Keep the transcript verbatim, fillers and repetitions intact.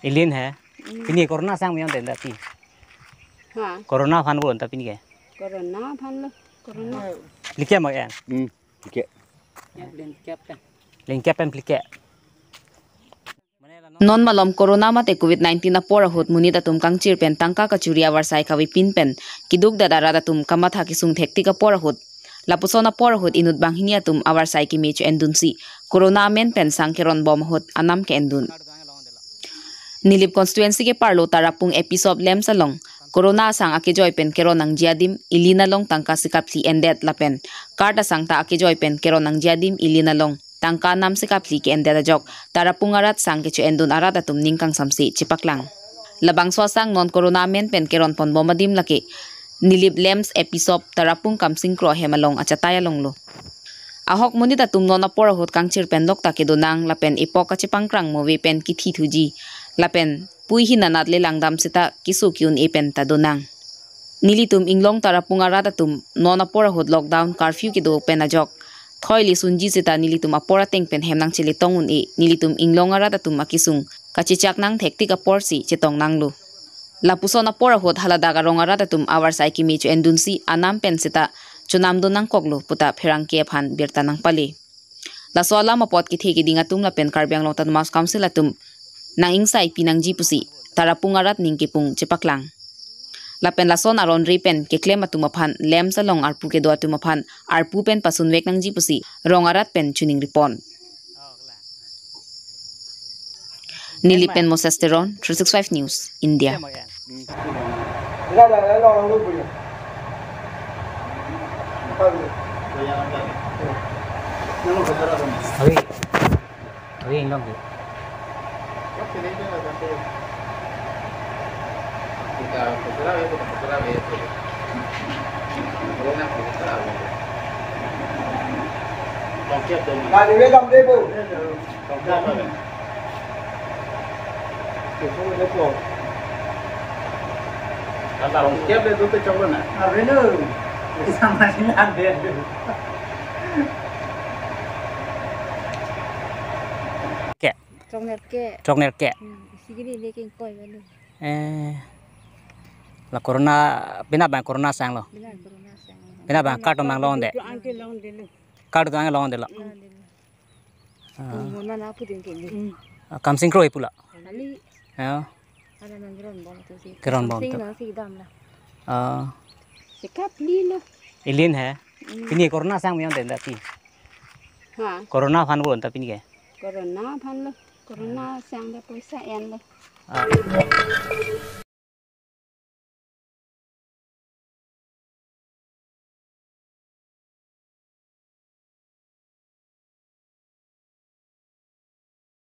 Ilin he. Hmm. Pini corona sang mion den dati. Ha. Corona aphan bon ta pini ke. Corona aphan lo. Corona. Like mo en. Hmm. Like. Lingkep pen. Lingkep pen like. Non malom corona mate covid nineteen apor ahut monit atum kangchir pen tangka kachuri avarsai kavepin pen kidukdet arat atum kamatha kesung thektik apor ahut, lapuson apor ahut inut banghini atum avarsai keme cho-endunsi corona amen pen sang keron bom ahut anam ke-endun. Nilip constituency keparlo Tarapung A P Sop LAMPS along corona asang akejoi pen keron nangji adim Ilin along tangka sikaphli endet lapen card asang ta akejoi pen keron nangji adim Ilin along tangka nam sikaphli ke-endet ajok Tarapung arat sang kecho-endun arat atum ning kangsamse chepaklang. Labangso asang non corona amen pen keron ponbom adim lake Nilip LAMPS A P Sop Tarapung Kamsing Kro ahem along achatai along lo. Ahok monit atum non apor ahut kangchir pen lokta kedonang lapen epok kachepangkrang move pen kithi thuji lapen pui hin anat le langdam seta keso ke-un-e pen ta donang. Nelitum inglong Tarapung arat atum non apor ahut lockdown curfew kedo pen ajok thoi le sunji seta nelitum apor ateng pen hem nangcheletong un-e, nelitum inglong arat atum akesung kachechak nang thektik apor si chetong nanglo. Lapuson apor ahut haladak arong arat atum avarsai keme cho-endunsi anam pen seta chonamdun nangkoklo puta pherangke aphan birta nangpale. Laso alam apot kethe keding atum lapen Karbi Anglong Autonomous Council atum nang-ingsaipin nangji pusi Tarapung arat ning kepung chepaklang. Lapen lason aron re pen keklem atum aphan LAMPS along arpu kedo atum aphan arpu pen pasunvek nangji pusi rong arat pen choningripon. Nilip pen Moses Teron, three six five News, India. Awi, awi inglong ke. Kali we dam de bo. Kali we dam de bo. Kata rong kiap le dute chok lo na. Avelo. Sama si ande. Ke. Choknerkep. Choknerkep. Hmm, isi gini le kengkoi avelo. Eh. La corona, pina bang corona sang lo. Pina corona sang. Pina bang card mang longde. Card mang longde lo. Longde lo. Ah. Mona na pudin ke ni. Hmm. Ah, Kamsing Kro ipula. Kali. Ya. Ada nang keron bom tu si. Keron bom tu. Sing nang si dam la. Ah. Sikaphli lo. Ilin he. Hmm. Pini corona sang mion den dati. Ha. Corona aphan bon ta pini ke. Corona aphan lo. Corona sang de poisa en lo. Ah.